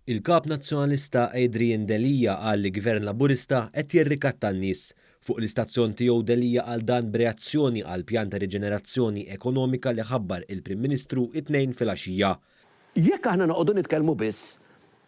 Il-Kap Nazzjonalista Adrian Delia qal li Gvern Laburista qed jirrikatta n-nies. Fuq l-istazzjon tiegħu Delia qal dan b'reazzjoni għall-pjan ta' riġenerazzjoni ekonomika li ħabbar il-Prim Ministru t-Tnejn filgħaxija. Jekk aħna noqogħdu nitkellmu biss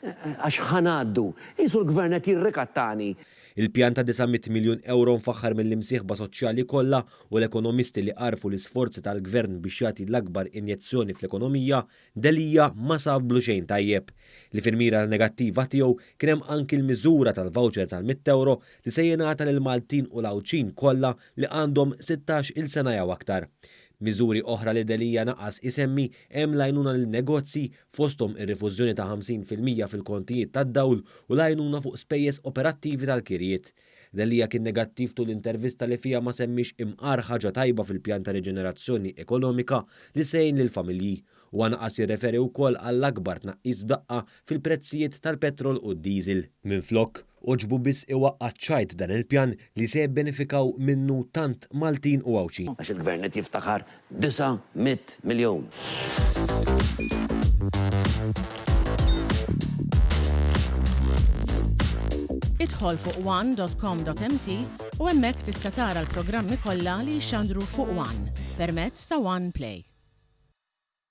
għax ħa ngħaddu, qisu l-Gvern qed jirrikattani. Il-pjan ta' 900 miljun ewro mfaħħar mill-imsieħba soċjali kollha u l-ekonomisti li għarfu l-isforzi tal-Gvern biex jagħti l-akbar injezzjoni fl-ekonomija, Delia ma sablu xejn tajjeb. Li fil-mira negattiva tiegħu kien hemm anki l-miżura tal-voucher tal-mitt ewro li se jingħata lill-Maltin u l-Għawdxin kollha li għandhom 16 il sena jew aktar. Miżuri oħra li Delia naqas isemmi hemm l-għajnuna lin-negozji, fosthom ir-rifużjoni ta' 50% fil-kontijiet tad-dawl u l-għajnuna fuq spejjeż operattivi tal-kirjiet. Delia kien negattiv tul intervista li fiha ma semmiex imqar ħaġa tajba fil-pjan ta' riġenerazzjoni ekonomika li se jgħin lill-familji. Huwa naqas jirreferi wkoll għall-akbar tnaqqis f'daqqa fil-prezzijiet tal-petrol u d-diesel. Minflok, għoġbu biss iwaqqa' ċ-ċajt dan il-pjan li se jibbenefikaw minnu tant Maltin u Għawdxin. Għax il-Gvern qed jiftaħar 900 miljun. Idħol fuq one.com.mt u hemmhekk tista' tara l-programmi kollha li jixxandru fuq One permezz ta' One Play.